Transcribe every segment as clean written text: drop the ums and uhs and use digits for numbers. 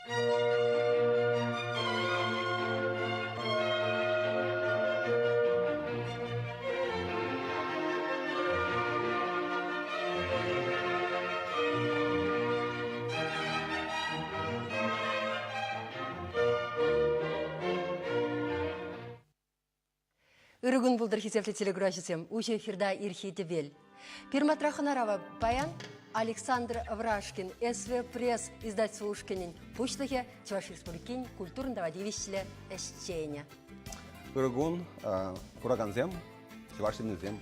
Ырӑ кун пултӑр, хисеплӗ телекураҫӑсем. Уҫӑ эфирта ирхи тӗпел. Пирматра хӑнарава паян Александр Врашкин, СВ Пресс издательство ушкӑнӗн пуҫлӑхӗ, Чӑваш Республикин культурӑн тава тивӗҫлӗ ӗҫченӗ. Ырӑ кун, куракансем, чӑваш ҫыннисем.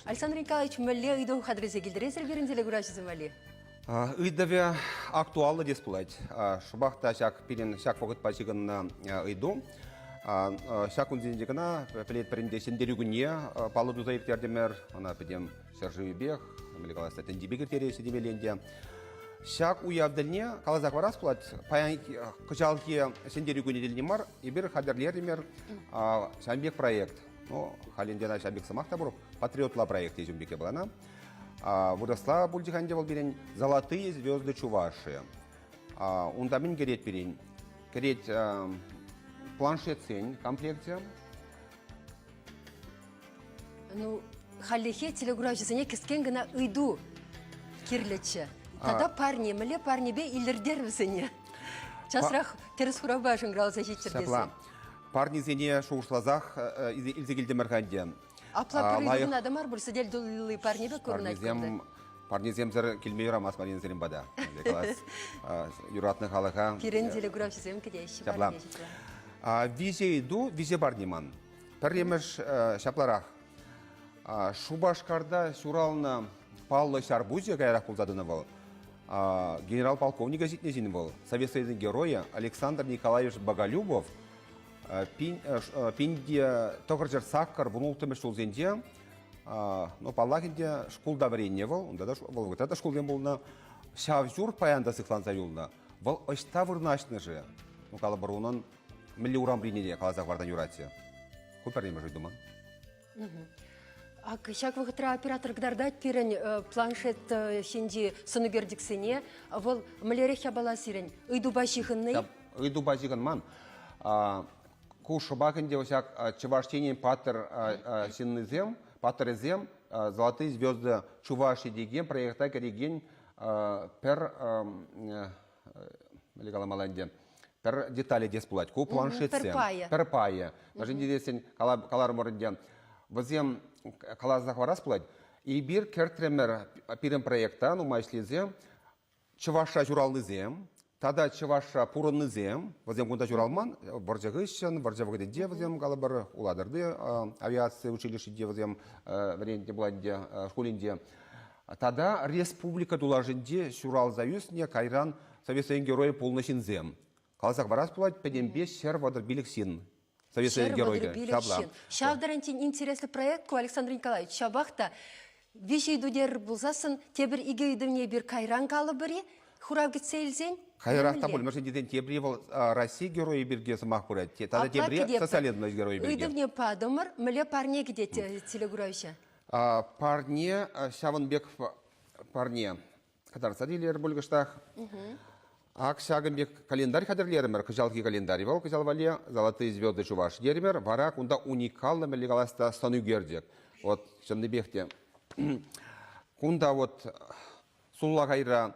Александр Николаевич, мӗнле ыйту хатӗрлесе килтӗресӗр пирӗн телекураҫӑсем валли? Ыйтӑвӗ актуаллӑ тес пулать. Шӑпах та ҫак пирӗн ҫак вӑхӑтпа ҫыхӑннӑ ыйту. Ҫак кунсенче кӑна пӗлетпӗр ӗнтӗ Ҫӗнтерӳ кунне паллӑ туса ирттертӗмӗр. Ӑна пӗтӗм ҫӗршывӗпех, мӗнле калас тӗнчипе ирттереҫҫӗ темелле ӗнтӗ. Ҫак уяв тӗлне каласа хӑварас пулать, паян кӑҫалхи Ҫӗнтерӳ кунӗ тӗлне мар, эпир хатӗрлерӗмӗр ҫавӑн пек проект. Ну, халь ӗнтӗ ӑна ҫавӑн пек сӑмах та пур, патриотла проект теҫҫӗ ун пек япалана. Вырӑсла пулчӗ-ха ӗнтӗ вӑл пирӗн «Золотые звезды Чувашии». Унта мӗн кӗрет пирӗн? Кӗрет планшетсен комплекчӗ. Ну, хальлӗхе телекуравҫӑсене кӗскен кӑна ыйту кирлӗччӗ. Тата парне, мӗнле парнепе илӗртер вӗсене? Часрах тӗрӗс хуравпа шӑнкӑравласа ҫитчӗр тесе. Парнисене шухӑшласах илсе килтӗмӗр-ха ӗнтӗ. Апла пӗр ыйту та мар пуль, сӗтел тулли парне пек курӑнать Парнесем, парнесемсӗр килме юрамасть Маринӑсем пата. Юратнӑ халӑха. Пирӗн телеграфҫӑсем кӗтеҫҫӗ Ҫапла. Виҫе ыйту, виҫе парне ман. Пӗрремӗш ҫапларах. Шупашкарта ҫуралнӑ паллӑ ҫарпуҫӗ каярах пулса тӑнӑ вӑл. Генерал-полковника ҫитнӗ ҫын вӑл. Совет Союзӗн геройӗ Александр Николаевич Боголюбов 1908 вунулттӑмӗш ҫулсенче, ну, паллах ӗнтӗ, шкулта вӗреннӗ вӑл, унта та, вӑл вӑхӑтра та шкулсем пулнӑ. Ҫав ҫурт паян та сыхланса юлнӑ. Вӑл ӑҫта вырнаҫнӑ-ши? Ну, калӑпӑр, унӑн мӗнле урамрине те каласа хӑварсан юрать-и? Ку пӗрремӗш ыйту ман. Ак ҫак вӑхӑтра оператор кӑтартать пирӗн планшет ҫинчи сӑнӳкерчӗксене. Вӑл мӗнлерех япала сирӗн? Ыйтупа ҫыхӑннӑ-и? Ыйтупа ҫыхӑнман. Ку шӑпах ӗнтӗ ҫак Чӑваш Енӗн паттӑр ҫыннисем, паттӑрӗсем «Золотые звезды Чувашии» текен проекта кӗрекен пӗр мӗнле каламалла ӗнтӗ, пӗр детале тес пулать. Ку планшетсем. Пӗр пайӗ. Пӗр пайӗ. Мӗншӗн тесен каларӑмӑр ӗнтӗ, вӗсем каласа хӑварас пулать. Эпир кӗртрӗмӗр пирӗн проекта нумай ӗҫлесе Чӑвашра ҫуралнисем тата чӑвашра пурӑннисем, вӗсем кунта ҫуралман, вӑрҫӑ хыҫҫӑн, вӑрҫӑ вӑхӑтӗнче вӗсем, калӑпӑр, Улатӑрти авиаци училищинче вӗсем вӗрентнӗ пулать ӗнтӗ, шкулӗнче. Тата республика тулашӗнче ҫуралса ӳснӗ, кайран Совет Союзӗн геройӗ пулнӑ ҫынсем. Каласа хӑварас пулать, пӗтӗмпе 135 ҫын Совет Союзӗн геройӗ. Ҫапла. Ҫав тарантин интереслӗ проект ку, Александр Николаевич. Ҫапах та виҫӗ ыйту терӗр пулсассӑн тепӗр икӗ ыйтӑвне эпир кайран калӑпӑр-и? Хурав кӗтсе илсен? Каярах та пуль, мӗншӗн тесен тепри вӑл Россия геройӗ пирки сӑмах пырать, тата тепри социализм геройӗ пирки. Ыйтӑвне патӑмӑр, мӗнле парне кӗтет телекуравҫӑ? Парне ҫавӑн пек парне кӑтартса илер пуль кӑштах. Ак ҫакӑн пек календарь хатӗрлерӗмӗр, кӑҫалхи календарь вӑл кӑҫал валли «Золотые звезды Чуваш» терӗмӗр. Вара кунта уникаллӑ мӗнле калас та сӑн ӳкерчӗк. Вот чӑннипех те. Кунта вот сулахайра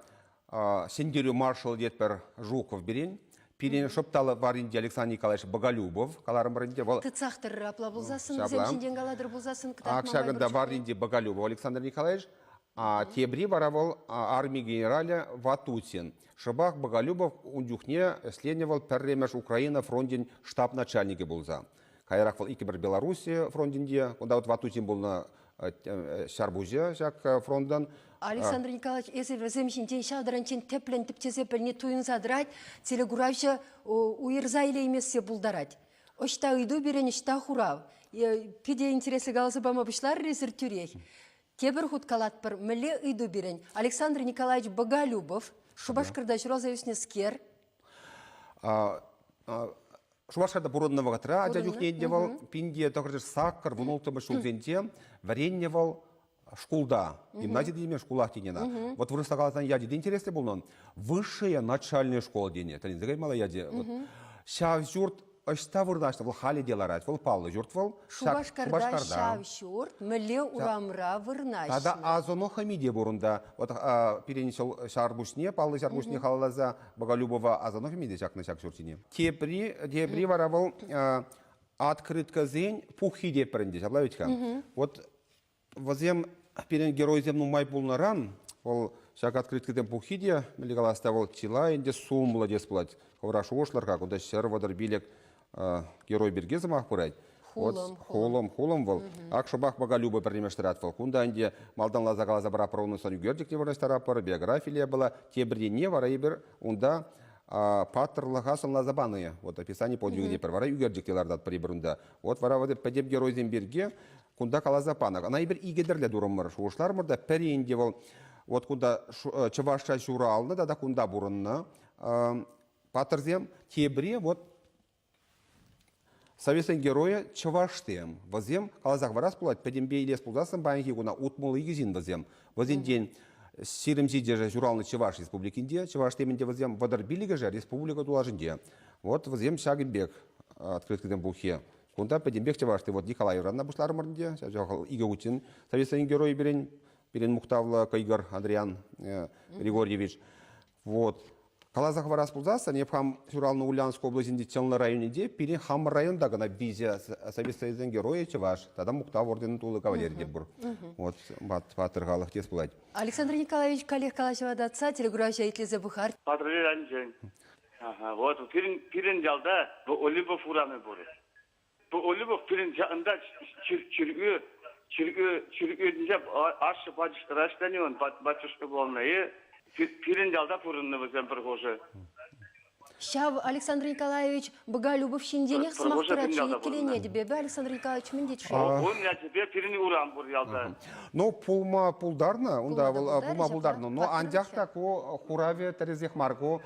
Ҫӗнтерӳ маршал тетпӗр Жуков пирӗн. Пирӗн шӑпталӑ варринче Александр Николаевич Боголюбов каларӑмӑр ӗнтӗ. Вӑл Тытсах тӑрӑр апла пулсассӑн, вӗсем ҫинчен калатӑр пулсассӑн кӑтартма Ак ҫакӑнта варринче Боголюбов Александр Николаевич. А тепри вара вӑл арми генералӗ Ватутин. Шӑпах Боголюбов ун чухне ӗҫленӗ вӑл пӗрремӗш Украина фронтӗн штаб начальникӗ пулса. Каярах вӑл иккӗмӗш Белорусси фронтӗнче, кунта вот Ватутин пулнӑ ҫарпуҫӗ ҫак фронтӑн. Александр Николаевич, эсир вӗсем ҫинчен ҫав таранччен тӗплӗн тӗпчесе пӗлни туйӑнса тӑрать, телекуравҫӑ уйӑрса илеймессе пултарать. Ӑҫта ыйту пирӗн, ӑҫта хурав. Питӗ интереслӗ каласа пама пуҫларӑр эсир тӳрех. Тепӗр хут калатпӑр, мӗнле ыйту пирӗн? Александр Николаевич Боголюбов, Шупашкарта ҫуралса ӳснӗскер. Шупашкарта пурӑннӑ вӑхӑтра ача чухне ӗнтӗ вӑл 1908 вунулттӑмӗш ҫулсенче вӗреннӗ вӑл. шкулта, гимнази теме шкулах тенӗ. Вот вырӑсла каласан ячӗ те интереслӗ пулнӑ. Высшая начальная школа тенӗ. Тӗлӗнсе каймалла ячӗ. Вот. Ҫав ҫурт ӑҫта вырнаҫнӑ? Вӑл халӗ те ларать. Вӑл паллӑ ҫурт вӑл. Шупашкарта ҫав ҫурт мӗнле урамра вырнаҫнӑ? Тата асӑну хӑми те пур унта. Вот пирӗн ҫар пуҫне, паллӑ ҫар пуҫне халалласа Боголюбова асӑну хӑми те ҫакнӑ ҫак ҫурт ҫине. Тепри, тепри вара вӑл открыткӑсен пуххи тетпӗр ӗнтӗ, ҫапла вӗт-ха. Вот вӗсем пирӗн геройсем нумай пулнӑран вӑл ҫак открыткӑсен пуххи те, мӗнле калас та, вӑл чылай ӗнтӗ сумлӑ тес пулать. Хӑвӑра шухӑшлӑр-ха, кунта 135 герой пирки сӑмах пырать. Хулӑм, хулӑм, хулӑм вӑл. Ак шӑпах Боголюба пӗрремӗш тӑрать вӑл. Кунта ӗнтӗ малтанласа каласа паратпӑр, унӑн сӑн ӳкерчӗк те вырнаҫтаратпӑр, биографиле была. Тепӗр енне вара эпир унта паттӑрлӑха сӑнласа панӑ. Вот описание подвига тетпӗр. Вара ӳкерчӗк те лартатпӑр эпир унта. Вот вара вот пӗтӗм геройсем пирки кунта каласа панӑ. Ӑна эпир икӗ тӗрлӗ турӑмӑр, шухӑшларӑмӑр та пӗри ӗнтӗ вӑл вот кунта Чӑвашра ҫуралнӑ тата кунта пурӑннӑ паттӑрсем. Тепри вот Советсен геройӗ чӑвашсем. Вӗсем, каласа хӑварас пулать, пӗтӗмпе илес пулсассӑн паянхи куна 62 ҫын вӗсем. Вӗсенчен 27-шӗ ҫуралнӑ Чӑваш Республикинче, чӑваш темӗнте вӗсем 35-шӗ республика тулашӗнче. Вот вӗсем ҫакӑн пек открыткӑсем пуххи. Кунта пӗтӗмпех чӑвашти. Вот Николай Ивановна пуҫларӑмӑр ӗнтӗ. Ҫав икӗ хутчен Советсен геройӗ пирӗн, пирӗн мухтавлӑ Кӑйкӑр Андриан Григорьевич. Вот. Каласа хӑварас пулсассӑн, эп хам ҫуралнӑ Ульяновск облаҫӗнчи Чӑнлӑ районӗнче пирӗн хамӑр районта кӑна виҫӗ Совет Союзӗн геройӗ чӑваш тата Мухтав орденӗн тулли кавалерӗ те пур. Вот паттӑр халӑх тес пулать. Александр Николаевич каллех калаҫӑва татса телекуравҫа итлесе пӑхар. Патӑрьел районӗнчен. Ага, вот пирӗн, пирӗн ялта Олимпов урамӗ пур. Олимпов пирӗн ҫакӑнта чиркӳ, чиркӳ, чиркӳ ашшӗ пачӑшкӑра ӗҫленӗ ун, пачӑшкӑ пулнӑ. И пирӗн ялта пурӑннӑ вӗсем пӗр хушӑ. Ҫав Александр Николаевич Боголюбов ҫинченех сӑмах тӑратчӗ иккӗленетӗп эпӗ. Александр Николаевич мӗн тет-ши? Ун ячӗпе пирӗн урам пур ялта. Ну, пулма пултарнӑ, унта вӑл пулма пултарнӑ. Но анчах та ку хуравӗ тӗрӗсех мар. Ку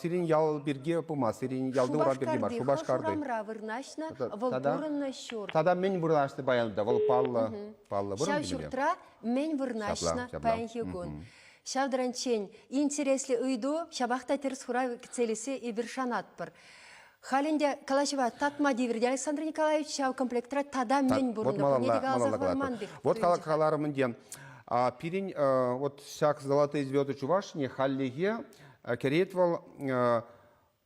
Сирӗн ял пирки пыма, сирӗн ялти урам пирки мар, Шупашкарти. Урамра вырнаҫнӑ, вӑл пурӑннӑ ҫурт. Тата мӗн вырнаҫнӑ паян та, вӑл паллӑ, паллӑ вырӑн. Ҫав ҫуртра мӗн вырнаҫнӑ паянхи кун? Ҫав таранччен интереслӗ ыйту, ҫапах та тӗрӗс хурав кӗтсе илессе эпир шанатпӑр. Халь ӗнтӗ калаҫӑва татма тиврӗ те Александр Николаевич ҫав комплектра тата мӗн пурӑннӑ, пурне те каласа хӑварман пек. Вот каларӑм ӗнтӗ. Пирӗн вот ҫак «Золотые звезды Чувашии» хальлӗхе Кӗрет вӑл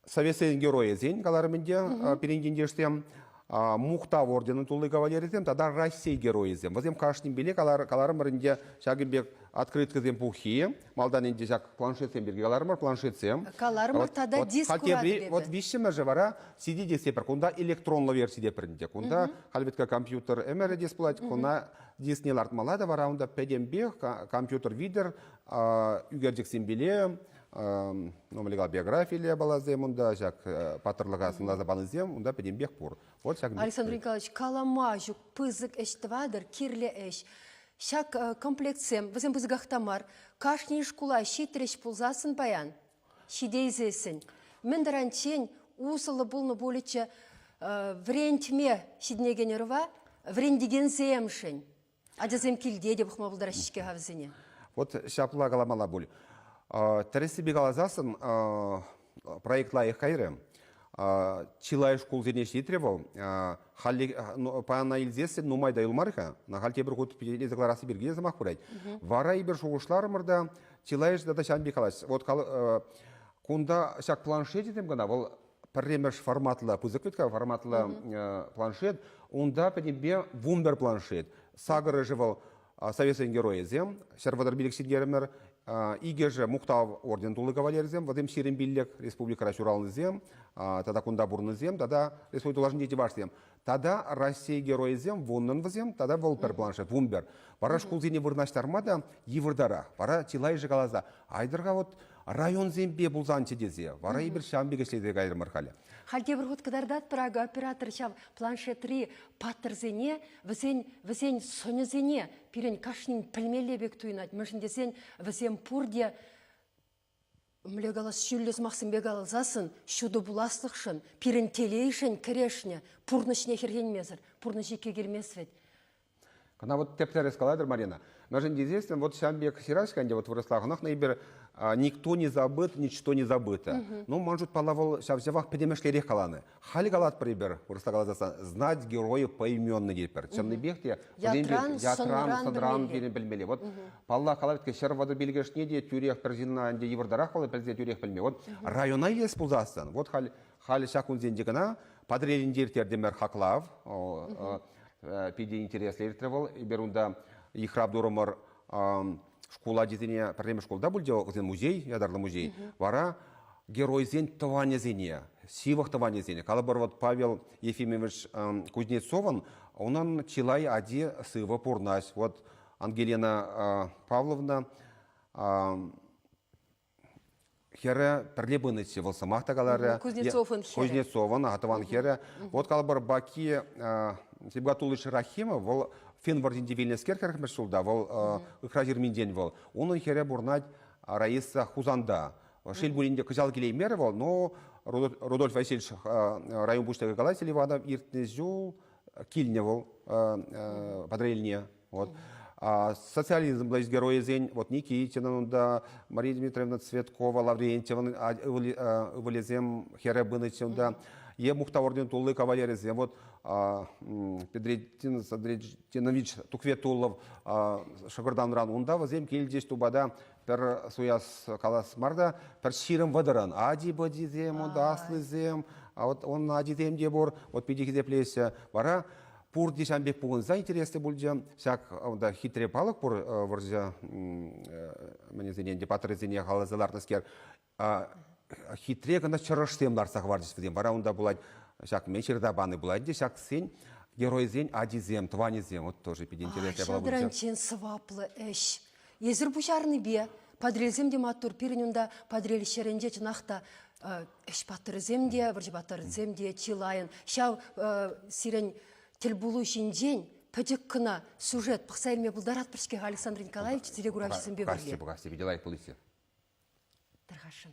Советсен геройӗсен каларӑм ӗнтӗ, пирӗн ентешсем, Мухтав орденӗн тулли кавалерӗсем тата Раҫҫей геройӗсем. Вӗсем кашнинпеле каларӑмӑр ӗнтӗ ҫакӑн пек открыткӑсем пуххи. Малтан ӗнтӗ ҫак планшетсем пирки каларӑмӑр, планшетсем. Каларӑмӑр тата диск куратӑп Вот виҫҫӗмӗшӗ вара CD тесе пӗр. Кунта электронлӑ верси те пӗр ӗнтӗ. Кунта халь вӗт компьютер ӗмӗрӗ тес пулать. Куна дискне лартмалла та вара унта пӗтӗмпех компьютер витӗр ӳкерчӗксемпеле, ну, мӗнле биографилле япаласем унта, ҫак паттӑрлӑха сӑнласа панисем унта пӗтӗмпех пур. Вот ҫакӑн Александр Николаевич, калама ҫук пысӑк ӗҫ тӑватӑр, кирлӗ ӗҫ. Ҫак комплектсем, вӗсем пысӑках та мар, кашни шкула ҫитрӗҫ пулсассӑн паян, ҫитейсессӗн, мӗн таранччен усӑллӑ пулнӑ пулӗччӗ вӗрентме ҫитӗнекен ӑрӑва вӗрентекенсемшӗн. Ачасем килте те пӑхма пултараҫҫӗ-ҫке-ха вӗсене. Вот ҫапла каламалла пуль. Тӗрӗссипе каласассӑн проект лайӑх кайрӗ. Чылай шкулсене ҫитрӗ вӑл. Халь паяна илсессӗн нумай та юлмарӗ-ха. Халь тепӗр хут илсе кӑларасси пирки те сӑмах пырать. Вара эпир шухӑшларӑмӑр та чылайӑшӗ тата ҫавӑн пек калаҫ. Вот кунта ҫак планшетсем кӑна вӑл пӗрремӗш форматлӑ, пысӑк вӗт-ха форматлӑ планшет, унта пӗтӗмпе 11 планшет. Сакӑрӑшӗ вӑл Советсен геройӗсем, 135 ҫӗнтерӗмӗр, икӗшӗ Мухтав орден тулли кавалерӗсем, вӗсем 25 республикӑра ҫуралнисем, тата кунта пурӑннисем, тата республика тулашӗнчи чӑвашсем. Тата Россия геройӗсем вуннӑн вӗсем, тата вӑл пӗр планшет, 11. Вара шкулсене вырнаҫтарма та йывӑртарах. Вара чылайӑшӗ каласа, айтӑр-ха вот районсемпе пулсанччӗ тесе. Вара эпир ҫавӑн пек ӗҫлесе кайрӑмӑр халӗ. Халь тепӗр хут кӑтартатпӑр акӑ оператор ҫав планшетри паттӑрсене, вӗсен, вӗсен сӑнӗсене пирӗн кашнин пӗлмелле пек туйӑнать. Мӗншӗн тесен вӗсем пурте мӗнле калас, ҫӳллӗ сӑмахсемпе каласассӑн ҫутӑ пуласлӑхшӑн, пирӗн телейшӗн кӗрешнӗ, пурнӑҫне хӗрхенмесӗр, пурнӑҫ икке килмест вӗт. Кӑна вот тӗп-тӗрӗс калатӑр, Марина. Мӗншӗн тесессӗн вот ҫавӑн пек ҫыраҫ-ха ӗнтӗ вот вырӑсла хӑнӑхнӑ эпир никто не забыт, ничто не забыто. Ну, ман шутпала вӑл ҫав-ҫавах пӗтӗмӗшлерех каланӑ. Халь калатпӑр эпир, вырӑсла каласан, знать героя поименно тетпӗр. Чӑннипех те ятран, ятран, сӑнран пирӗн пӗлмелле. Вот паллах, калать 130 пилӗкӗшне те тӳрех пӗр ҫынна ӗнтӗ йывӑртарах вӑл пӗлсе тӳрех пӗлме. Вот района илес пулсассӑн, вот халь халь ҫак кунсенче кӑна Патӑрьелӗнче ирттертӗмӗр хаклав. Питӗ интереслӗ иртрӗ вӑл. Эпир унта йыхрав турӑмӑр шкул ачисене, пӗрремӗш шкулта пулчӗ вӗсен музей, ятарлӑ музей. Вара геройсен тӑванӗсене, ҫывӑх тӑванӗсене, калӑпӑр, вот Павел Ефимович Кузнецовӑн, унӑн чылай ачи сывӑ пурӑнать. Вот Ангелина Павловна хӗрӗ пӗрле пынӑччӗ, вӑл сӑмах та каларӗ. Кузнецовӑн хӗрӗ. Кузнецовӑн, тӑван хӗрӗ. Вот калӑпӑр, Баки Сибгатуллович Рахимов, вӑл фин вӑрҫинче вилнӗскер 40-мӗш ҫулта, вӑл Ыхра Ҫырминчен вӑл. Унӑн хӗрӗ пурӑнать Раиса Хусанта. Шел пулин те, кӑҫал килеймерӗ вӑл, но Рудольф Васильевич район пуҫлӑхӗ калать, Селиванов иртнӗ ҫул килнӗ вӑл Патӑрьелне. Вот. Социализм геройӗсен, вот Никитинӑн унта, Мария Дмитриевна Цветкова, Лаврентьевӑн ывӑлӗсем хӗрӗ пынӑччӗ унта, е Мухтав орден тулли кавалерӗсем, вот Педретдин Садретдинович Тукветуллов Шӑкӑртанран унта вӗсем килчӗҫ тупата пӗр суяс калас мар та, пӗр 20 вӑтӑрӑн ачи-пӑчисем, унта аслисем, а вот он ачисем те пур, вот питӗ хисеплеҫҫӗ. Вара пурте ҫавӑн пек пухӑнса интереслӗ пулчӗ. Ҫак унта хитре палӑк пур вӑрҫӑ мӗнӗсене ӗнтӗ паттӑрӗсене халалласа лартнӑскер. Хитре кӑна чӑрӑшсем лартса хӑварчӗҫ вӗсем. Вара унта пулать ҫак мӗн ҫырта пани пулать те ҫаксен геройсен ачисем, тӑванӗсем. Вот тоже питӗ интереслӗ япала пулчӗ. Ҫав сӑваплӑ ӗҫ. Эсир пуҫарнипе Патӑрьелсем те маттур. Пирӗн унта Патӑрьел ҫӗрӗнче чӑнах та ӗҫ паттӑрӗсем те, вӑрҫӑ паттӑрӗсем те чылайӑн. Ҫав сирӗн тӗлпулу ҫинчен пӗчӗк кӑна сюжет пӑхса илме пултаратпӑр-ҫке-ха Александр Николаевич телекуравҫӑсемпе пӗрле. Пӑхасси, питӗ лайӑх пулисси. Тархасшӑн.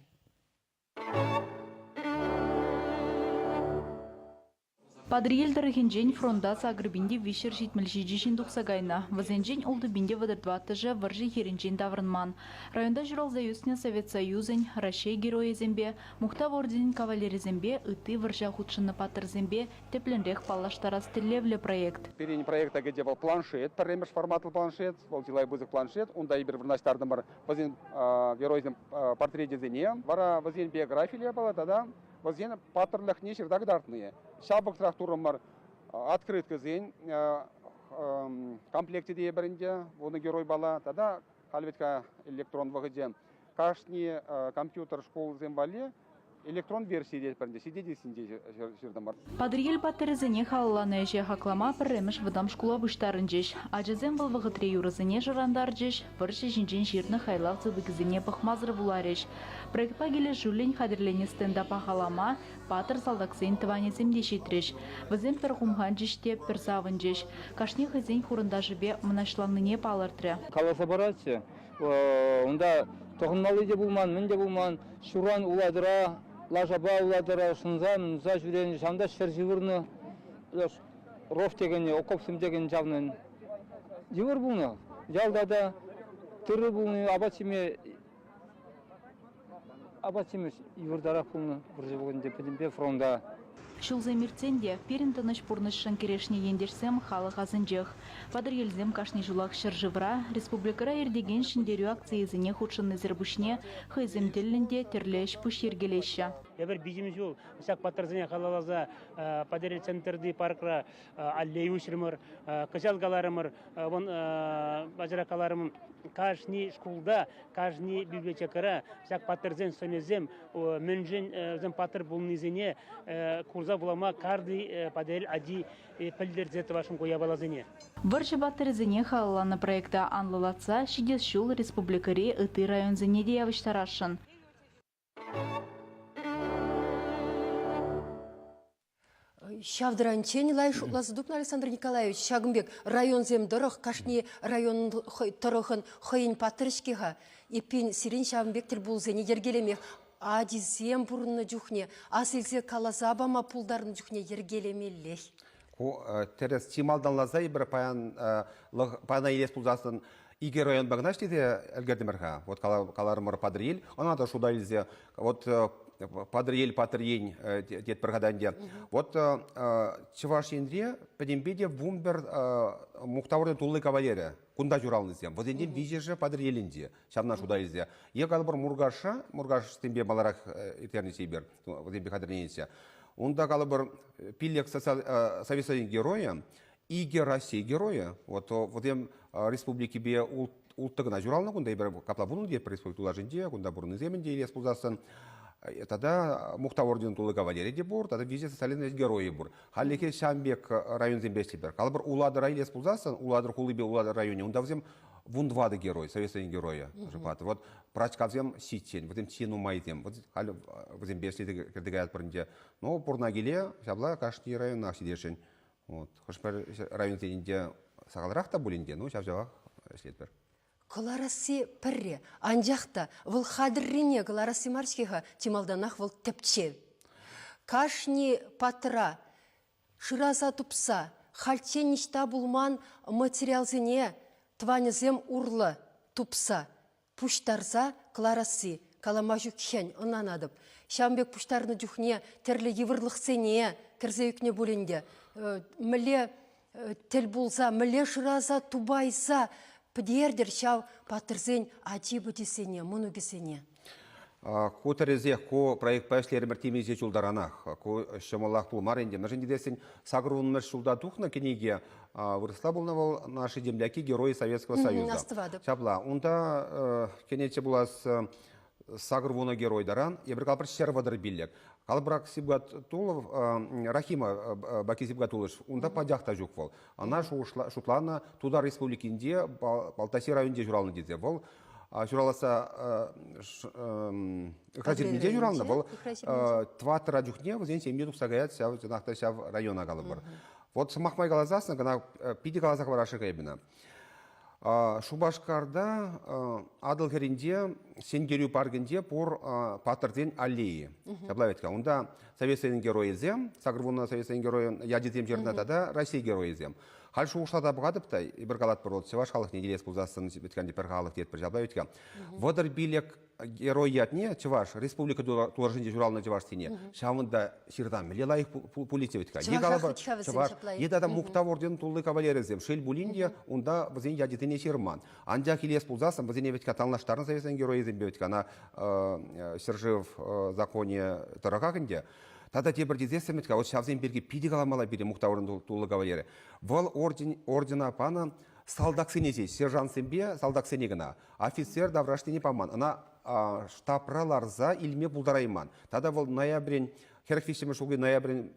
Патӑрьел тӑрӑхӗнчен фронта сакӑр пин те 377 ҫын тухса кайнӑ. Вӗсенчен 6 034-ӑшӗ вӑрҫӑ хирӗнчен таврӑнман. Районта ҫуралса ӳснӗ Совет Союзӗн, Раҫҫей Геройӗсемпе, Мухтав орденӗн кавалерӗсемпе, ытти вӑрҫа хутшӑннӑ паттӑрсемпе тӗплӗнрех паллаштарас тӗллевлӗ проект. Пирӗн проекта кӗтӗ вӑл планшет, пӗрремӗш форматлӑ планшет, вӑл чылай пысӑк планшет. Унта эпир вырнаҫтартӑмӑр вӗсен геройсен портречӗсене, вара вӗсен биографилле япала тата вӗсен паттӑрлӑхне ҫырса кӑтартни. Ҫав вӑхӑтрах турӑмӑр открыткӑсен комплекчӗ тейӗпӗр ӗнтӗ, вунӑ геройпала тата халь вӗт-ха электрон вӑхӑчӗ. Кашни компьютер шкулсем валли электрон версийӗ тетпӗр ӗнтӗ, сидетельсенче ҫыртӑмӑр. Патӑрьел паттӑрӗсене халалланӑ ӗҫе хаклама пӗрремӗш вӑтам шкула пуҫтарӑнчӗҫ. Ачасем вӑл вӑхӑтри юрӑсене шӑрантарчӗҫ, вӑрҫӑ ҫинчен ҫырнӑ хайлав сыпӑкӗсене пӑхмасӑр вуларӗҫ. Проектпа килӗшӳллӗн хатӗрленӗ стенда пахалама паттӑр салтаксен тӑванӗсем те ҫитрӗҫ. Вӗсем пӗр хумханчӗҫ те пӗр савӑнчӗҫ. Кашни хӑйсен хурӑнташӗпе мӑнаҫланнине палӑртрӗ. Каласа паратчӗ. Унта тӑхӑнмалли те пулман, мӗн те пулман. Ҫуран Улатӑра, лашапа Улатӑра шӑнса, мунса ҫӳренӗ. Ҫавӑнта ҫӗр ҫывӑрнӑ. Ров текенни, окопсем текен чавнӑ. Йывӑр пулнӑ. Ялта та тырӑ пулни, апат ҫиме апат-ҫимӗҫ йывӑртарах пулнӑ вӑрҫӑ вӑхӑтӗнче пӗтӗмпе фронта. Ҫулсем иртсен те пирӗн тӑнӑҫ пурнӑҫшӑн кӗрешнӗ ентешсем халӑх асӗнчех. Патӑрьелсем кашни ҫулах ҫӗршывра, республикӑра иртекен Ҫӗнтерӳ акцийӗсене хутшӑннисӗр пуҫне хӑйсем тӗллӗн те тӗрлӗ ӗҫ-пуҫ йӗркелеҫҫӗ. Эпир виҫӗм ҫул ҫак паттӑрсене халалласа Патӑрьел центрти паркра аллея уҫрӑмӑр. Кӑҫал каларӑмӑр, вон паҫӑрах каларӑм, кашни шкулта, кашни библиотекӑра ҫак паттӑрсен сӑнӗсем, мӗншӗн вӗсем паттӑр пулнисене курса вулама каждый Патӑрьел ачи пӗлтерсе тӑвасшӑн ку япаласене. Вӑрҫӑ паттӑрӗсене халалланӑ проекта анлӑлатса ҫитес ҫул республикӑри ытти районсене те явӑҫтарасшӑн. Ҫав таранччен лайӑх шутласа тупнӑ Александр Николаевич. Ҫакӑн пек районсем тӑрӑх кашни район тӑрӑхӑн хӑйӗн паттӑрӗ-ҫке-ха. Эппин, сирӗн ҫавӑн пек тӗлпулусене йӗркелемех ачисем пурӑннӑ чухне ас илсе каласа пама пултарнӑ чухне йӗркелемеллех. Ку тӗрӗс. Чи малтанласа эпир паян паяна илес пулсассӑн. Икӗ районпа кӑна ӗҫлесе ӗлкӗртӗмӗр-ха. Вот каларӑмӑр Патӑрьел, ӑна та шута илсе, вот Патӑрьел Патӑрьен тетпӗр-ха та ӗнтӗ. Вот Чӑваш Енре пӗтӗмпе те 11 мухтавлӑ тулли кавалерӗ кунта ҫуралнисем. Вӗсенчен виҫӗшӗ Патӑрьелӗнче, ҫавна шута илсе. Е калӑпӑр Муркаша, Муркашсемпе маларах ирттернӗччӗ эпир, вӗсемпе хатӗрленетчӗ. Унта калӑпӑр пиллӗк Совет Союзӗн геройӗ, икӗ Раҫҫей геройӗ. Вот вӗсем республикипе улттӑ кӑна ҫуралнӑ кунта эпир капла пулнӑ тетпӗр республика тулашӗнче, кунта пурӑннисем ӗнтӗ илес пулсассӑн. Тата Мухтав орденӗн тулли кавалерӗ те пур, тата виҫӗ социализм геройӗ пур. Хальлӗхе ҫавӑн пек районсемпе ӗҫлетпӗр. Калӑпӑр, Улатӑра илес пулсассӑн, Улатӑр хулипе Улатӑр районӗ, унта вӗсем 14 герой, Совет Союзӗн геройӗ. Вот Пӑрачкавсем ҫиччен, вӗсем чи нумайсем. Вот халь вӗсемпе ӗҫлесе кӗрсе каятпӑр ӗнтӗ. Но пурӑна киле ҫапла кашни районах ҫитесшӗн. Вот. Хӑш-пӗр районсенче сахалрах та пулин те, ну ҫав-ҫавах ӗҫлетпӗр. Кӑларасси пӗрре, анчах та вӑл хатӗррине кӑларасси мар-ҫке-ха, чи малтанах вӑл тӗпчев. Кашни паттӑра шыраса тупса хальччен ниҫта пулман материалсене тӑванӗсем урлӑ тупса пуҫтарса кӑларасси калама ҫук хӗн, ӑнланатӑп. Ҫавӑн пек пуҫтарнӑ чухне тӗрлӗ йывӑрлӑхсене кӗрсе ӳкнӗ пуль ӗнтӗ. Мӗнле тӗл пулса, мӗнле шыраса тупайса пӗтертӗр ҫав паттӑрсен ачи-пӑчисене, мӑнукӗсене? Ку тӗрӗсех, ку проектпа ӗҫлерӗмӗр темиҫе ҫултаранах. Ку ҫӑмӑлах пулмарӗ ӗнтӗ. Мӗншӗн тесен 80-мӗш ҫулта тухнӑ кӗнеке вырӑсла пулнӑ вӑл «Наши земляки. Герои Советского Союза». Астӑватӑп. Ҫапла. Унта кӗнеччӗ пулас 80 герой таран, эпир калӑпӑр 135. Калӑпӑр Сибгатулов, Рахима Баки Сибгатулович, унта пачах та ҫук вӑл. Ӑна шутланӑ Тутар Республикинче Балтаси районӗнче ҫуралнӑ тесе. Вӑл ҫураласса Ыхра ҫуралнӑ. Вӑл тӑваттӑра чухне вӗсен ҫемье тухса каять ҫав чӑнах та ҫав района калӑпӑр. Вот сӑмах май каласассӑн кӑна питӗ каласа хӑварасшӑн эпӗ Шупашкарта Атӑл хӗрринче Ҫӗнтерӳ паркӗнче пур паттӑрсен аллейи. Ҫапла вӗт-ха. Унта Совет Союзӗн геройӗсем, 80 Совет Союзӗн геройӗн ячӗсем ҫырнӑ тата Раҫҫей геройӗсем. Халь шухӑшласа пӑхатӑп та, эпир калатпӑр, вот чӑваш халӑхне илес пулсассӑн вӗт-ха пӗр халӑх тетпӗр ҫапла вӗт-ха. 35 герой ятне чӑваш, республика тулашӗнче ҫуралнӑ чӑвашсене ҫавӑнта ҫырсан мӗнле лайӑх пуличчӗ вӗт-ха. Е калӑпӑр, чӑваш, е тата мухтав орден тулли кавалерӗсем. Шел пулин те, унта вӗсен ячӗсене ҫырман. Анчах илес пулсассӑн вӗсене вӗт-ха танлаштарнӑ советсен геройӗсемпе вӗт-ха ӑна ҫӗршыв законӗ тӑрӑхах ӗнтӗ. Тата тепӗр тесессӗн вӗт-ха, вот ҫавсем пирки питӗ каламалла пире мухтав орден тулли кавалерӗ. Вӑл орден, ордена панӑ салтаксене ҫеҫ, сержантсемпе салтаксене кӑна. Офицер таврашнине паман. Ӑна штабра ларса илме пултарайман. Тата вӑл ноябрӗн 43-мӗш ҫулхи ноябрӗн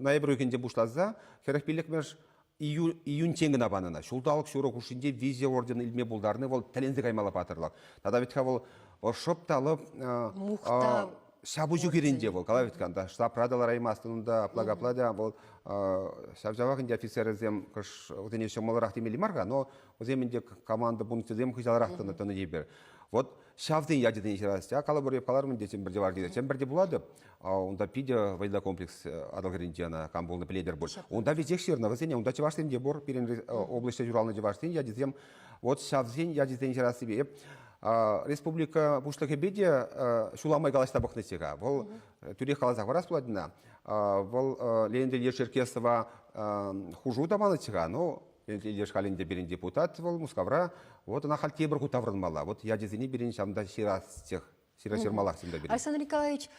ноябрь уйӑхӗнче пуҫласа 45-мӗш июньчен кӑна панӑ ӑна. Ҫулталӑк ҫурӑ хушшинче виҫӗ орден илме пултарни вӑл тӗлӗнсе каймалла паттӑрлӑх. Тата вӗт-ха вӑл шӑп та лӑп Мухтав ҫапӑҫу хирӗнче вӑл калать вӗт-ха унта штабра та лараймастӑн унта апла-капла та вӑл ҫав-ҫавах ӗнтӗ офицерсем кӑш вӗсене ҫӑмӑлрах темелле мар-ха, но вӗсем ӗнтӗ команда пункчӗсем хыҫаларах тӑнӑ тӑнӑ тепӗр. Вот ҫавсен ячӗсене ҫырас. Я калӑпӑр, эп каларӑм ӗнтӗ Чӗмпӗрте вар тесе. Чӗмпӗрте пулатӑп, унта питӗ вӑйлӑ комплекс Атӑл хӗрринче ӑна кам пулнӑ пӗлетӗр пуль. Унта веҫех ҫырнӑ вӗсене, унта чӑвашсем те пур, пирӗн облаҫра ҫуралнӑ чӑвашсен ячӗсем. Вот ҫавсен ячӗсене ҫырассипе эп республика пуҫлӑхӗпе те ҫула май калаҫса пӑхнӑччӗ-ха. Вӑл тӳрех каласа хӑварас пулать ӑна. Вӑл Леонид Ильич Черкесова хушу та панӑччӗ-ха, но Леонид Ильич халь ӗнтӗ пирӗн депутат вӑл Мускавра. Вот ӑна халь тепӗр хут таврӑнмалла. Вот ячӗсене пирӗн ҫавӑнта ҫырасчех, ҫыра-ҫырмаллах ҫынта пирӗн. Александр Николаевич,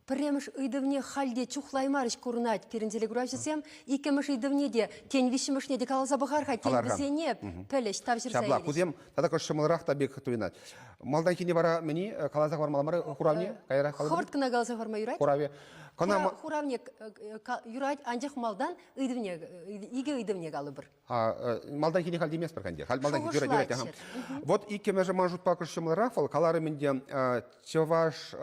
пӗрремӗш ыйтӑвне халь те чухлаймарӗҫ курӑнать пирӗн телекуравҫӑсем. Иккӗмӗш ыйтӑвне те, тен, виҫҫӗмӗшне те каласа пӑхар-ха, тен, вӗсене пӗлӗҫ, тавҫӑрса Ҫапла, кусем тата кӑшт ҫӑмӑлрах та пек туйӑнать. Малтанхине вара мӗни каласа хӑвармалла мар хуравне? Каярах Хӑвӑрт кӑна каласа хӑварма юрать? Хуравӗ. Кӑна хуравне юрать, анчах малтан ыйтӑвне, икӗ ыйтӑвне калӑпӑр. Малтанхине халь теместпӗр ӗнтӗ. Халь малтанхи юрать, юрать. Ага. Вот иккӗмӗшӗ ман шутпа кӑшт ҫӑмӑлрах вӑл. Каларӑм ӗнтӗ, чӑваш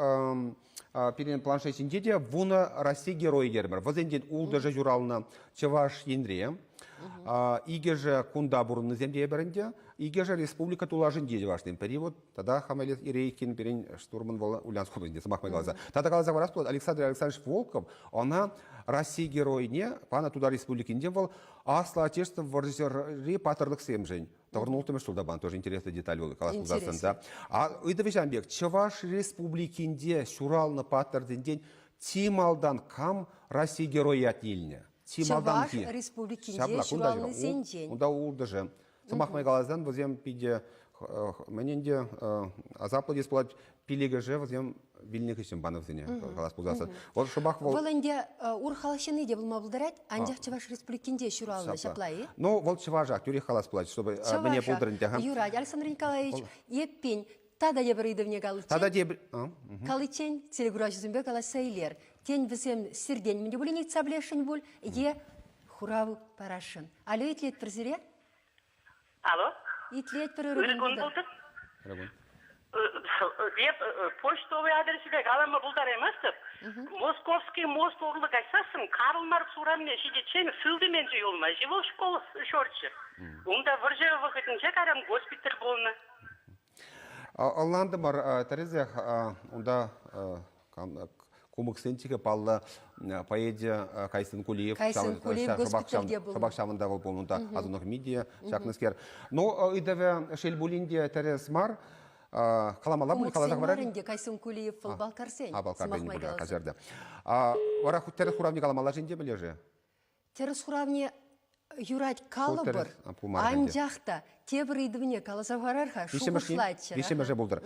пирӗн планшет ҫинче те вунӑ Россия геройӗ терӗмӗр. Вӗсенчен ултӑшӗ ҫуралнӑ Чӑваш Енре. Икӗшӗ кунта пурӑннисем те эпӗр ӗнтӗ. Икӗшӗ республика тулашӗнче чӑвашсем. Пӗри вот тата Хамелес Ирейкин пирӗн штурман вӑл Ульяновск облаҫӗнче сӑмах май каласа. Тата каласа парас пулать, Александр Александрович Волков, ӑна Россия геройне панӑ Тутар Республикинче вӑл Аслӑ Отечество вӑрҫӑри паттӑрлӑхсемшӗн тӑхӑрнулттӑмӗш ҫулта пан тоже интересная деталь вӑл калас пулсассӑн та. А ыйтӑвӗ ҫавӑн пек, Чӑваш Республикинче ҫуралнӑ паттӑрсенчен чи малтан кам Россия геройӗ ятне илнӗ? Чи Чӑваш Республикинче ҫуралнисенчен. Унта ултӑшӗ. Сӑмах май каласан, вӗсем питӗ мӗн ӗнтӗ асаплӑ тес пулать, пилӗкӗшӗ вӗсем вилнӗ хыҫҫӑн панӑ вӗсене калас пулсассӑн. Вӑл шӑпах вӑл Вӑл ӗнтӗ урӑх халӑх ҫынни те пулма пултарать, анчах Чӑваш Республикинче ҫуралнӑ, ҫапла-и? Ну, вӑл чӑвашах, тӳрех калас пулать, чтобы мӗне пултӑр ӗнтӗ. Юрать, Александр Николаевич, эппин, тата тепӗр ыйтӑвне каличчен. Тата тепӗр. Каличчен телекуравҫӑсемпе калаҫса илер. Тен, вӗсем сиртен мӗн те пулин ыйтса пӗлесшӗн пуль е хурав парасшӑн. Алло, итлетпӗр сире? Алло. Итлетпӗр ырӑ кун пултӑр. Ырӑ кун. Эп почтовый адресӗпе калама пултараймастӑп. Московский мост урлӑ каҫсассӑн Карл Маркс урамне ҫитиччен сылтӑм енче юлмасть-и вӑл школ ҫурчӗ. Унта вӑрҫӑ вӑхӑтӗнче кайран госпиталь пулнӑ. Ӑнлантӑмӑр, тӗрӗсех унта кумыксен чикӗ паллӑ поэзия Кайсын Кулиев. Кайсын Кулиев госпитальте пулнӑ. Шӑпах ҫавӑнта вӑл пулнӑ унта асӑнӑх мидия ҫакнӑскер. Но ыйтӑвӗ шел пулин те тӗрӗс мар. Каламалла пуль, каласа хӑварар. ӗнтӗ Кайсын Кулиев вӑл балкарсен. А, балкарсен пуль, каҫарта. Вара тӗрӗс хуравне каламалла-ши ӗнтӗ пӗле-ши? Тӗрӗс хуравне юрать калӑпӑр, анчах та тепӗр ыйтӑвне каласа хӑварар-ха, шухӑшлатчӗ. Виҫҫӗмӗшӗ пултӑр.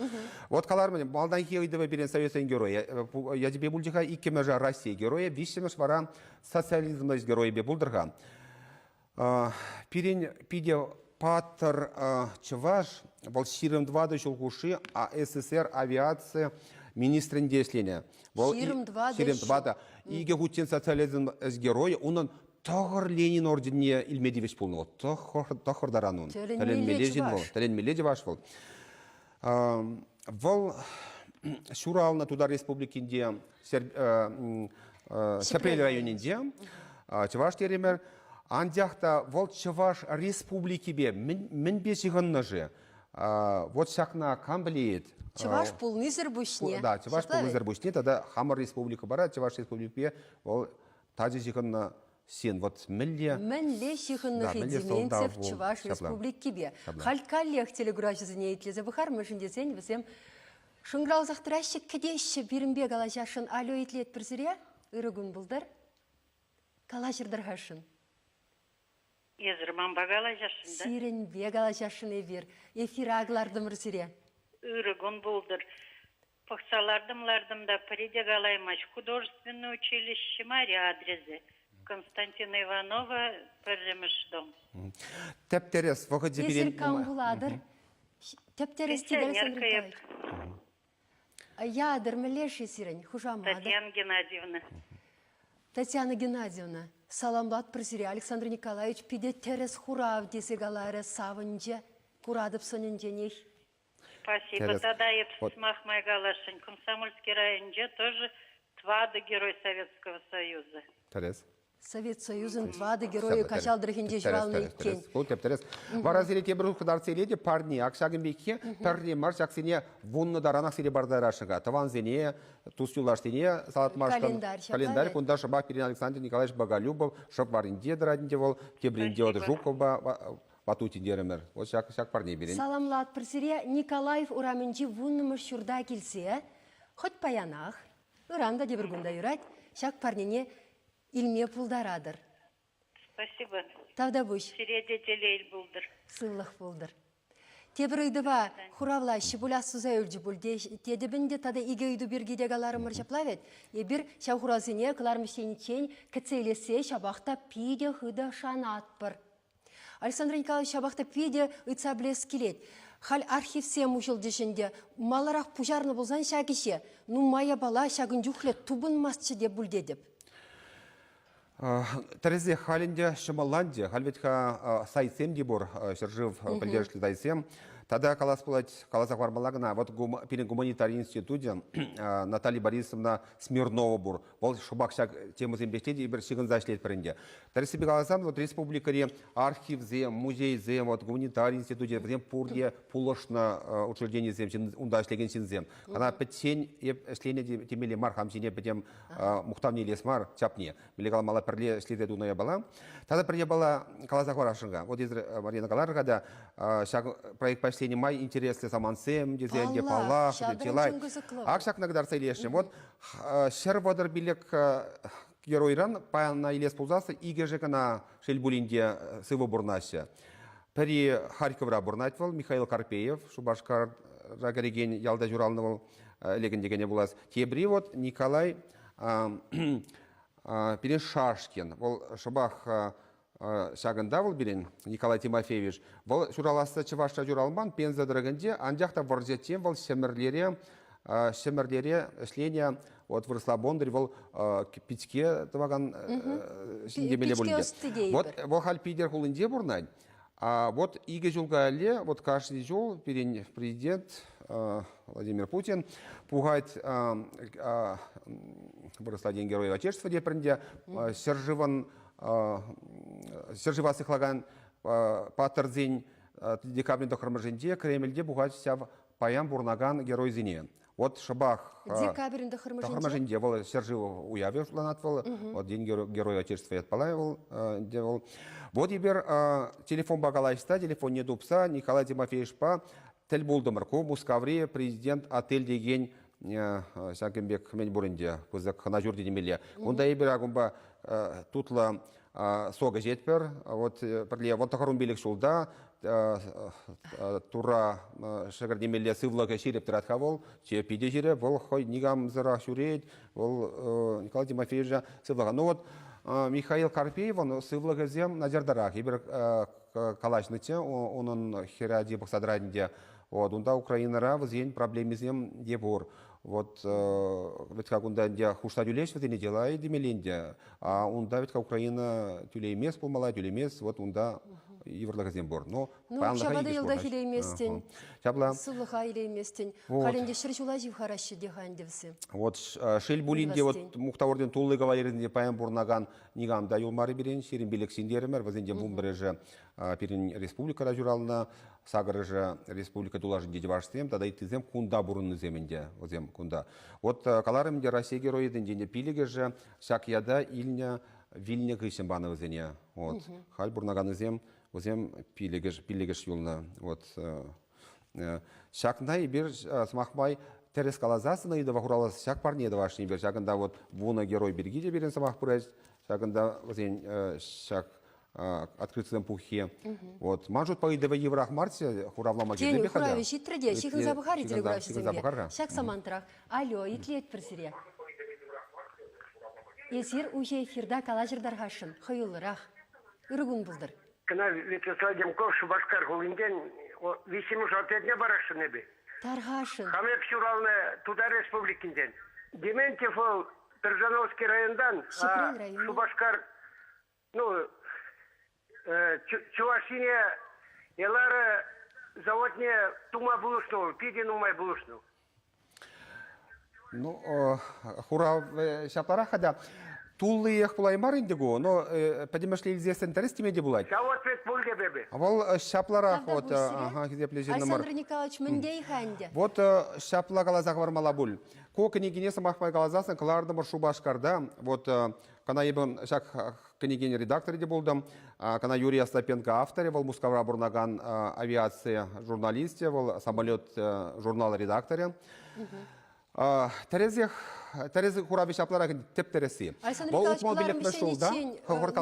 Вот калармӑн, малтанхи ыйтӑвӗ пирӗн Советсен геройӗ ячӗпе пулчӗ-ха, иккӗмӗшӗ Россия геройӗ, виҫҫӗмӗш вара социализм геройӗпе пултӑр-ха. Пирӗн питӗ паттӑр чӑваш, вӑл 24 ҫул хушши СССР авиаци министрӗнче ӗҫленӗ. Вӑл 24 икӗ хутчен социализм геройӗ, унӑн тӑхӑр Ленин орденне илме тивӗҫ пулнӑ вӑл. Тӑхӑр таран ун. Тӗлӗнмелле ҫын вӑл. Тӗлӗнмелле чӑваш вӑл. Вӑл ҫуралнӑ Тутар Республикинче Ҫӗпрел районӗнче чӑваш терӗмӗр. Анчах та вӑл Чӑваш Республикипе мӗнпе ҫыхӑннӑ-ши? Вот ҫакна кам пӗлет? Чӑваш пулнисӗр пуҫне. Да, чӑваш пулнисӗр пуҫне тата хамӑр республика пара Чӑваш Республикипе вӑл тачӑ ҫыхӑннӑ ҫын. Вот мӗнле Мӗнле ҫыхӑннӑ-ши Дементьев Чӑваш Республикипе? Халь каллех телекуравҫӑсене итлесе пӑхар, мӗншӗн тесен вӗсем шӑнкӑравласах тӑраҫҫӗ, кӗтеҫҫӗ пирӗнпе калаҫасшӑн. Алло, итлетпӗр сире. Ырӑ кун пултӑр. Калаҫӑр тӑрхашӑн. Эсӗр манпа калаҫасшӑн та? Сирӗнпе калаҫасшӑн эпир. Эфира кӑлартӑмӑр сире. Ырӑ кун пултӑр. Пӑхса лартӑм-лартӑм та пӗри те калаймасть. Художественное училище мар-и адресӗ? Константина Иванова, пӗрремӗш дом. Тӗп-тӗрӗс вӑхӑчӗ пирӗн... Эсир кам пулатӑр? Тӗп-тӗрӗс Пенсионерка эп. Ятӑр мӗнле-ши сирӗн хушаматӑр? Татьяна Геннадьевна. Татьяна Геннадьевна, саламлатпӑр сире. Александр Николаевич питӗ тӗрӗс хурав тесе каларӗ, савӑнчӗ. Куратӑп сӑнӗнченех. Спасибо. Тӗрӗс. Тата эп Вот. сӑмах май каласшӑн. Комсомольски районӗнче тоже тӑватӑ Герой Советского Союза. Тӗрӗс. Совет Союзӗн тӑватӑ геройӗ Каҫал тӑрӑхӗнче ҫуралнӑ иккен. Ку тӗп-тӗрӗс. Вара сире тепӗр хут кӑтартса илетӗп парне. Ак ҫакӑн пекки пӗрре мар ҫаксене вуннӑ таранах сире партарасшӑн-ха. Тӑвансене, тус-юлташсене салатмашкӑн. Календарь ҫапла Календарь кунта шӑпах пирӗн Александр Николаевич Боголюбов шӑп варринче тӑрать ӗнтӗ вӑл. Тепринче вот Жуковпа Ватутин терӗмӗр. Вот ҫак, ҫак парне пирӗн. Саламлатпӑр сире Николаев урамӗнчи вуннӑмӗш ҫурта килсе хӑть паянах, ыран та тепӗр кун та юрать, ҫак парнене илме пултаратӑр. Спасибо. Тавтапуҫ. Сире те телей пултӑр. Сывлӑх пултӑр. Тепӗр ыйтӑва хуравлаҫҫӗ пуль, астуса юлчӗ пуль тетӗп ӗнтӗ тата икӗ ыйту пирки те каларӑмӑр ҫапла вӗт. Эпир ҫав хуравсене кӑлармӑш енчен кӗтсе илессе ҫапах та питӗ хытӑ шанатпӑр. Александр Николаевич ҫапах та питӗ ыйтса пӗлес килет. Халь архивсем уҫӑлчӗҫ ӗнтӗ. Маларах пуҫарнӑ пулсан ҫак ӗҫе нумай япала ҫакӑн чухлӗ тупӑнмастчӗ те пуль тетӗп. Тӗрӗсех халь ӗнтӗ ҫӑмӑлланчӗ. Халь вӗт-ха сайтсем те пур, ҫӗршыв пӗлтерӗшлӗ сайтсем. Тата калас пулать, каласа хӑвармалла кӑна, вот пирӗн гуманитари институчӗ Наталья Борисовна Смирнова пур. Вӑл шӑпах ҫак темӑсемпе ӗҫлет, эпир ҫыхӑнса ӗҫлетпӗр ӗнтӗ. Тӗрӗссипе каласан, вот республикӑри архивсем, музейсем, вот гуманитари институчӗ, вӗсем пурте пулӑшнӑ учрежденисем, унта ӗҫлекен ҫынсем. Ӑна пӗччен эп ӗҫленӗ темелле мар, хам ҫине пӗтӗм мухтавне илес мар, чапне. Мӗнле каламалла, пӗрле ӗҫлесе тунӑ япала. Тата пӗр япала каласа хӑварасшӑн-ха. Вот эсир, Марина, каларӑр-ха та, ҫак проектпа ӗҫленӗ май интереслӗ самантсем тесе ӗнтӗ, паллах, чылай. Ак ҫакна кӑтартса илесшӗн. Вот 135 геройран паяна илес пулсассӑн икӗшӗ кӑна, шел пулин те, сывӑ пурӑнаҫҫӗ. Пӗри Харьковра пурӑнать вӑл, Михаил Карпеев, Шупашкара кӗрекен ялта ҫуралнӑ вӑл, лекен текене пулас. Тепри вот Николай пирӗн Шашкин. Вӑл шӑпах ҫакӑнта вӑл пирӗн, Николай Тимофеевич. Вӑл ҫураласса Чӑвашра ҫуралман, Пенза тӑрӑхӗнче, анчах та вӑрҫӑччен вӑл Ҫӗмӗрлере Ҫӗмӗрлере ӗҫленӗ вот вырӑсла Бондарь вӑл пичке тӑвакан ҫын темелле пулин те. Вот вӑл халь Питӗр хулинче пурӑнать. А вот икӗ ҫул каялла, вот кашни ҫул пирӗн президент Владимир Путин пухать вырӑсла День Героя Отечества тепринде ҫӗршывӑн ҫӗршыва сыхлакан паттӑрсен декабрӗн тӑххӑрмӗшӗнче Кремльте пухать ҫав паян пурӑнакан геройсене. Вот шӑпах декабрӗн тӑххӑрмӗшӗнче тӑххӑрмӗшӗнче вӑл ҫӗршыв уявӗ шутланать вӑл. Вот День Героя Отечества ятпала вӑл ӗнтӗ вӑл. Вот эпир телефонпа калаҫса, телефонне тупса Николай Тимофеевичпа тӗл пултӑмӑр. Ку Мускаври президент отель текен ҫакӑн пек мӗн пур ӗнтӗ, пысӑк хӑна ҫурчӗ темелле. Унта эпир акунпа тутлӑ сок ӗҫетпӗр. Вот пӗрле вот 95 ҫулта Турра шӗкӗр темелле сывлӑхӗ ҫирӗп тӑрать-ха вӑл. Питӗ ҫирӗп. Вӑл хӑй никамсӑрах ҫӳрет. Вӑл Николай Тимофеевича сывлӑха. Ну вот Михаил Карпеевӑн сывлӑхӗсем начартарах. Эпир калаҫнӑччӗ, унӑн хӗрӗ ачи пӑхса тӑрать ӗнтӗ. Вот унта Украинӑра вӗсен проблемисем те пур. Вот вӗт-ха кунта ӗнтӗ хушса тӳлеҫ вӗсене чылай темелле ӗнтӗ. А унта вӗт-ха Украина тӳлеймест пулмалла, тӳлемест. Вот унта йывӑрлӑхӗсем пур. Но ну, укҫапа та йӑлтах илейместӗн. Ҫапла. Сывлӑха илейместӗн. Халь ӗнтӗ 100 ҫула ҫывхараҫҫӗ те-ха ӗнтӗ вӗсем. Вот шел пулин те вот Мухтав орден тулли кавалерӗсенче паян пурӑнакан никам та юлмарӗ пирӗн. 25 ҫын терӗмӗр. Вӗсенчен 11-шӗ пирӗн республикӑра ҫуралнӑ. Сакӑрӑшӗ республика тулашӗнчи чӑвашсем тата ыттисем кунта пурӑннисем ӗнтӗ вӗсем кунта. Вот каларӑм ӗнтӗ Раҫҫей геройӗсенчен те пилӗкӗшӗ ҫак ята илнӗ вилнӗ хыҫҫӑн панӑ вӗсене. Вот. Халь пурӑнаканнисем вӗсем пилӗкӗш, пиллӗкӗш юлнӑ. Вот. Ҫакна эпир, сӑмах май, тӗрӗс каласассӑн ыйтӑва хуравлас ҫак парне тӑвасшӑн эпир. Ҫакӑнта вот вунӑ герой пирки те пирӗн сӑмах пырать. Ҫакӑнта вӗсен ҫак открытисем пуххи. Вот. Ман шутпа ыйтӑвӗ йывӑрах марччӗ, хуравлама Тен, кирлӗ хуравӗ ҫитрӗ те, ҫыхӑнса пӑхар-и Ҫыхӑнса пӑхар-ха. Ҫак самантрах. Алло, итлетпӗр сире. Эсир уҫӑ эфирта калаҫӑр тархасшӑн, хӑюллӑрах. Ырӑ кун пултӑр. Кӑна Вячеслав Демков Шупашкар хулинчен виҫҫӗмӗш отрядне парасшӑн эпӗ. Тархасшӑн. Хам эп ҫуралнӑ Тутар Республикинчен. Дементьев вӑл Торжановский районтан, Шупашкар ну, Чӑваш Ене Элара заводне тума пулӑшнӑ вӑл, питӗ нумай пулӑшнӑ. Ну, хурав ҫапларах-ха та. Туллиех пулаймар ӗнтӗ ку, но пӗтӗмӗшле илсессӗн тӗрӗс теме те пулать. Ҫав ответ пуль те эпӗ. Вӑл ҫапларах вот, ага, хисеплӗ ҫыннӑмӑр. Александр Николаевич, мӗнте-ха ӗнтӗ? Вот ҫапла каласа хӑвармалла пуль. Ку кӗнекене сӑмах май каласассӑн кӑлартӑмӑр Шупашкарта. Вот кӑна эпӗ ҫак кӗнекен редакторӗ те пултӑм. Кӑна Юрий Остапенко авторӗ, вӑл Мускавра пурӑнакан авиаци журналисчӗ, вӑл самолет журнал редакторӗ. Тӗрӗсех, тӗрӗс хуравӗ ҫапларах тӗп тӗрӗсси. Александр Николаевич, кӑларӑм вӗҫлениччен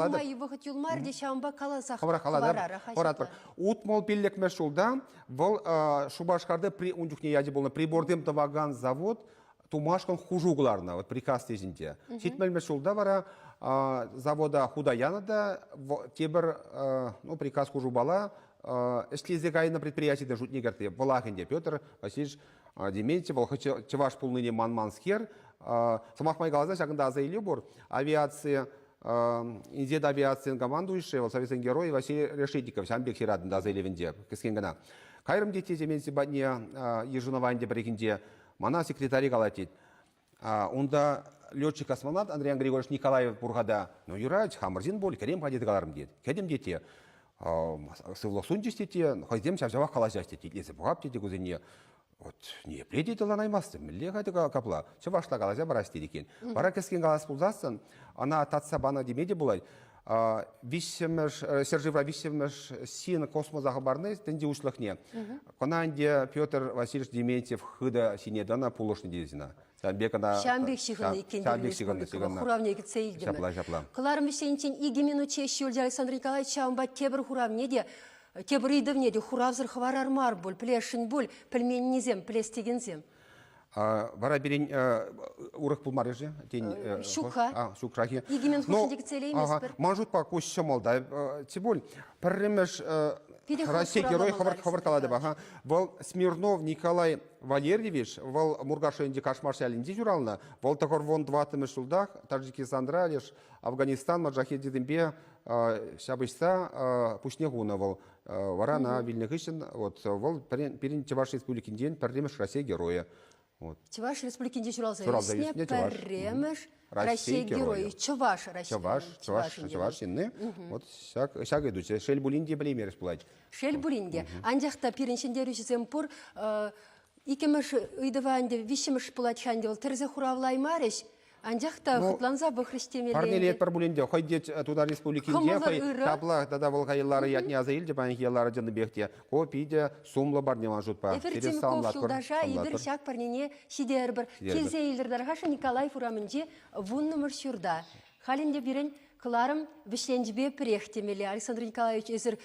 нумай вӑхӑт юлмарӗ те ҫавӑнпа каласах хӑварар. 65-мӗш ҫулта вӑл Шупашкарта ун чухне ячӗ пулнӑ приборсем тӑвакан завод тумашкӑн хушу кӑларнӑ, вот приказ тесенче. 70-мӗш ҫулта вара завода хута янӑ та тепӗр ну, приказ хушупала ӗҫлесе кайнӑ предприятисен шутне кӗртнӗ. Вӑлах ӗнтӗ Петр Васильевич Дементьев, вӑл чӑваш пулнине манманскер. Сӑмах май каласа ҫакӑнта аса илӳ пур. Авиаци Инҫет авиацийӗн командующийӗ, вӑл Советсен геройӗ Василий Решетников ҫавӑн пек ҫыратӑн аса илӗвӗнче, кӗскен кӑна. Кайрӑм тет те патне йышӑнӑва ӗнтӗ пӗррехинче. Мана секретарь калать тет. Унта летчик-космонавт Андрей Григорьевич Николаев пур-ха та. Ну, юрать, хамӑр ҫын пуль, кӗрем-ха тесе каларӑм тет. Кӗтӗм тет те. Сывлӑх сунчӗҫ тет те, хӑйсем ҫав-ҫавах калаҫаҫ тет. Итлесе пӑхап тет те кусене. Вот ниепле те тӑланаймастӑн, мӗнле-ха капла? Чӑвашла калаҫа парас тет иккен. Вара кӗскен калас пулсассӑн, ӑна татса панӑ теме те пулать. Виҫҫӗмӗш ҫӗршывра виҫҫӗмӗш ҫын космоса хӑпарни тӗнче уҫлӑхне. Кӑна ӗнтӗ Петр Васильевич Дементьев хытӑ ҫине тӑнӑ пулӑшнӑ тесе ӑна. Ҫавӑн пек ӑна Ҫавӑн пек ҫыхӑннӑ иккен ҫавӑн пек ҫыхӑннӑ, ҫыхӑннӑ. Хуравне кӗтсе илтӗмӗр. Ҫапла, ҫапла. Кӑларӑм вӗҫлениччен икӗ минут ҫеҫ юлчӗ Александр Николаевич, ҫавӑнпа тепӗр хуравне те тепӗр ыйтӑвне те хуравсӑр хӑварар мар пуль, пӗлесшӗн пуль, пӗлменнисем, пӗлес текенсем. Вара пирӗн урӑх пулмарӗ-ши? Тен, Ҫук-ха. Ҫукрахи. Икӗ минут хушшинче кӗтсе илейместпӗр. Ман шутпа ку ҫӑмӑл та. Тем пӗрремӗш Раҫҫей герой хӑвӑрт хӑвӑрт калатӑп. Аха. Вӑл Смирнов Николай Валерьевич, вӑл Муркаш районӗнчи Кашмаш ялӗнче ҫуралнӑ. Вӑл тӑхӑрвун тӑваттӑмӗш ҫултах Таджикистанра леш Афганистан маджахедисемпе ҫапӑҫса пуҫне хунӑ вӑл. Вара ӑна вилнӗ хыҫҫӑн вот вӑл пирӗн Чӑваш Республикинчен пӗрремӗш Раҫҫей геройӗ. Вот. Чӑваш Республикинче ҫуралса ӳснӗ пӗрремӗш Раҫҫей геройӗ. Чӑваш Раҫҫей. Чӑваш, чӑваш, чӑваш ҫынни. Вот ҫак ҫак ыйту. Шел пулин те пӗлеймерӗҫ пулать. Шел пулин те. Анчах та пирӗн ҫӗнтерӳҫӗсем пур. Иккӗмӗш ыйтӑва ӗнтӗ виҫҫӗмӗш пулать-ха ӗнтӗ вӑл тӗрӗсех хуравлаймарӗҫ. Анчах та Ну, хӑтланса пӑхрӗҫ темелле. Парнелетпӗр пулин те, хӑй те Тутар Республикинче Кӑмӑллӑ хӑй ырӑ. ҫапла тата вӑл хайларӗ ятне аса илчӗ паянхи ялларӗ чӑннипех те. Ку питӗ сумлӑ парне ман шутпа. Эпир Сире Тимков саламлатпӑр, юлташа эпир саламлатпӑр. ҫак парнене ҫитерӗпӗр. Ҫитерӗпӗр. Килсе илтӗр тархасшӑн Николаев урамӗнчи вуннӑмӗш ҫурта. Халь ӗнтӗ пирӗн кӑларӑм вӗҫленчӗпе пӗрех темелле. Александр Николаевич, эсир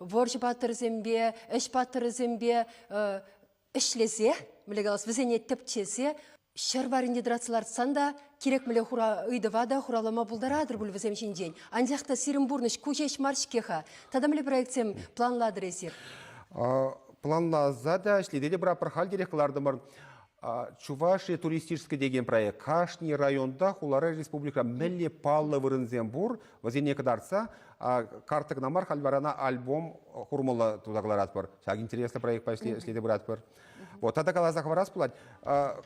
вӑрҫӑ паттӑрӗсемпе, ӗҫ паттӑрӗсемпе ӗҫлесе, мӗнле калас, вӗсене тӗпчесе ҫӗр варринче тӑратса лартсан та кирек мӗнле хура ыйтӑва та хуравлама пултаратӑр пуль вӗсем ҫинчен. Анчах та сирӗн пурнӑҫ ку ҫеҫ мар-ҫке-ха. Тата мӗнле проектсем планлатӑр эсир? Планласа та ӗҫлесе те пыратпӑр. Халь тӗрех кӑлартӑмӑр. Чувашия туристический текен проект. Кашни районта, хулара, республикӑра мӗнле паллӑ вырӑнсем пур, вӗсене кӑтартса карта кӑна мар, халь вара ӑна альбом хурмалла туса кӑларатпӑр. Ҫак интереслӗ проектпа ӗҫлесе пыратпӑр. Вот, тата каласа хӑварас пулать,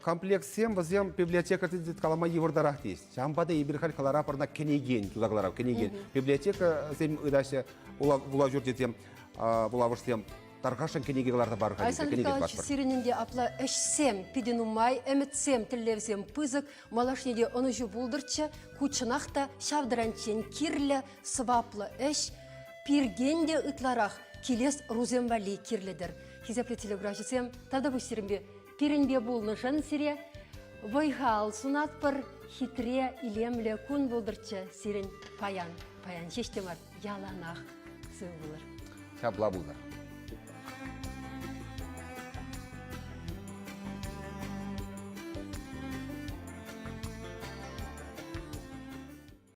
комплекссем вӗсем библиотекарьсен калама йывӑртарах теҫ. Ҫавӑнпа та эпир халь кӑларапӑр ӑна кӗнекен туса кӑларап, кӗнекен. Библиотекӑсем ыйтаҫҫӗ, вулав ҫурчӗсем, вулавӑшсем тархасшӑн кӗнеке кӑларса пар-ха. Александр Николаевич, сирӗн ӗнтӗ апла ӗҫсем питӗ нумай, ӗмӗтсем, тӗллевсем пысӑк. Малашне те ӑнӑҫу пултӑрччӗ. Ку чӑнах та ҫав таранччен кирлӗ, сӑваплӑ ӗҫ. Пиртен те ытларах килес ӑрусем валли кирлӗ-тӗр. Хисеплӗ телеграфҫӑсем, тавтапуҫ сирӗнпе. Пирӗнпе пулнӑшӑн сире вӑй-хал сунатпӑр. Хитре, илемлӗ кун пултӑрччӗ сирӗн паян. Паян ҫеҫ те мар, яланах сыв пулӑр. Ҫапла пултӑр.